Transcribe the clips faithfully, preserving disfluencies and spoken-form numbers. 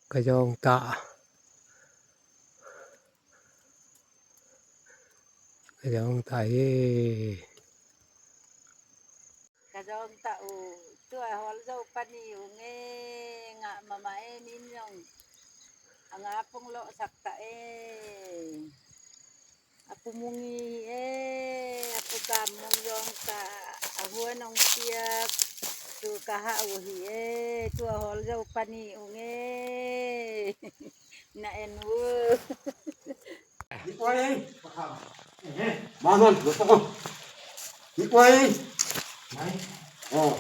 Ka zawng ta. Ka zawng ta hi. Ka zawng ta uh, tua hawl zou pani uh nge, ngah mahmah e, nin zong a nga pung loh sak ta e. A pu mung hi e, a pu kam mung zawng ta, a huan ong piak, tu ka hah uh hi e, tua hawl zou pani uh nge. Na en uh. Ni kuai. Manon, lo ko. Ni kuai. Mai. Oh.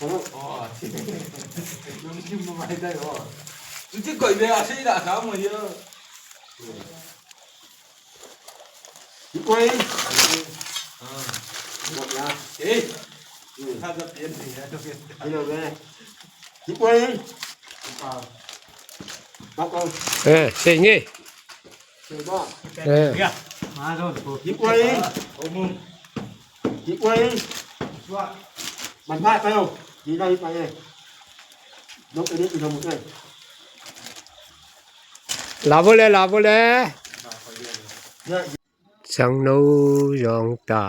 Oh. Oh. Yung kim mai dai oh. Tuti koi be ase da ka mo yo. Ni kuai. Ah. Ni kuai. Eh. Hmm. Ada pian ni ya. Hello be. Ni kuai. Eh, sing eh. Eh. Labo le, labo le. Sangno zawng ta.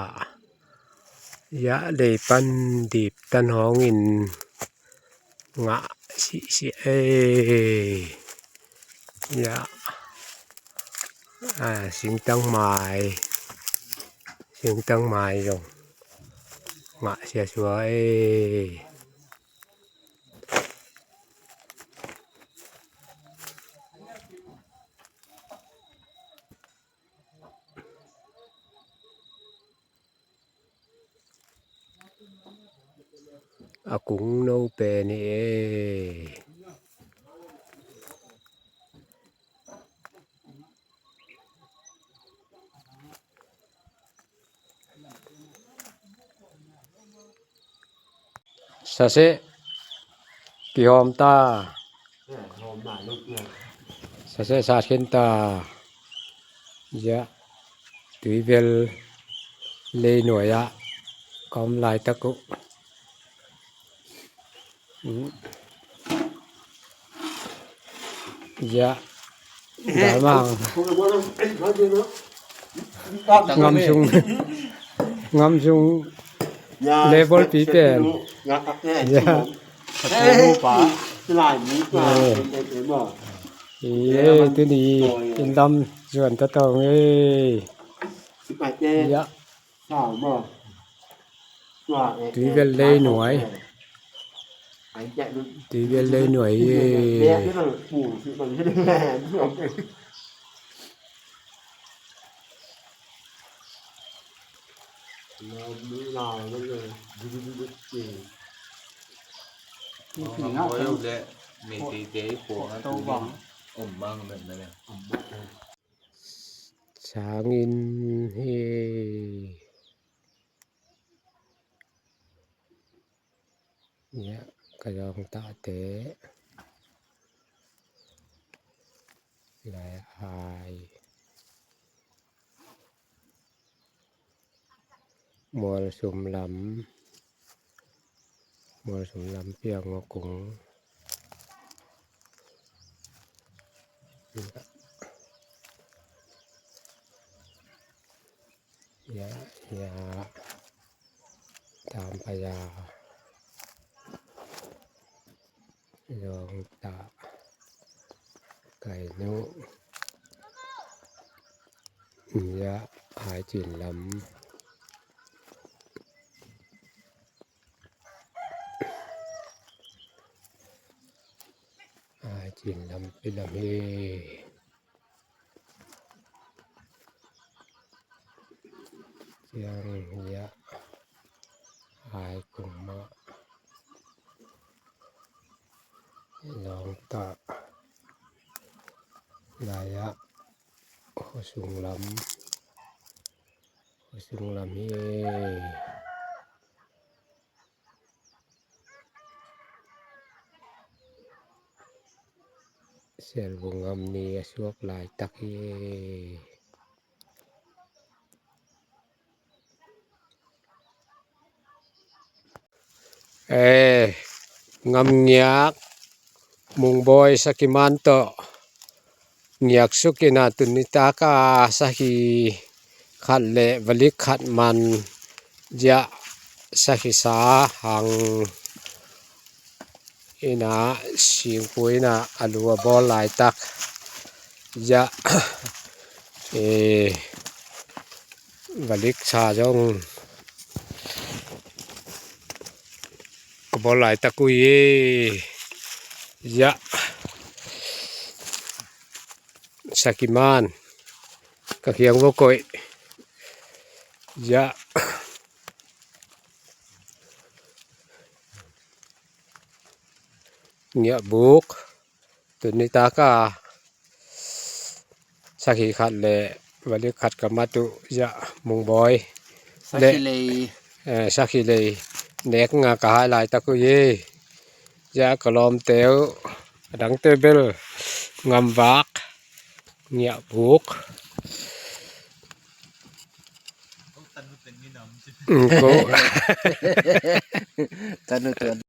Ya, lei pan dip tan hong in ngah sih sih e. Ya. Ah, singtang mai. Singtang mai zong ngah sia sua e. A kung nou pen hi e. Sase kihawm ta. Sase sa khin ta. Ya. Tuivel lei nuai ah ka om lai tak uh. Ya. Damang. Ngam sung. Ngam sung. Level pi pen. Ya. Ye, tuni in lam zuan ta tong e. Ya. Tuivel lei nuai. Tuivel lei nuai e. Sangin hi. Ya, ka zawng ta te. Lai hai. Mual sum lam. Mual sum lam piang ngok kung. Ya. Ya, ya. Tam pa ya. Zawng ta. Kai nu. Ya, hai chin lam. Hai chin lam pi lam hi. Chiang ya hai kung mah. Zawng ta. Lai ah. Khosung lam. Khosung lam hi. Selbung ngam ni a suak lai tak hi. Eh, ngam ngiak. Mungboi Sakiman toh ngiak suk in a, tuni tak a sakhi khat leh valik khat man ziak, sakhi sa hang in a, singpui in a, a lu a bawl lai tak ziak, eh, valik sa zong a bawl lai tak uh e. Ziak, Sakiman, ka kiang va koih. Ziak, ngiak buk, tuni tak a sakhi khat leh valik khat ka mat uh ziak, Mungboi. Sakhi leh lei. Eh, sakhi lei nek nga ka hai lai tak uh e. Ziak ka lawmte uh, a dangte bel ngam vak, ngiak buk. Mm, ko. Tanu tuan.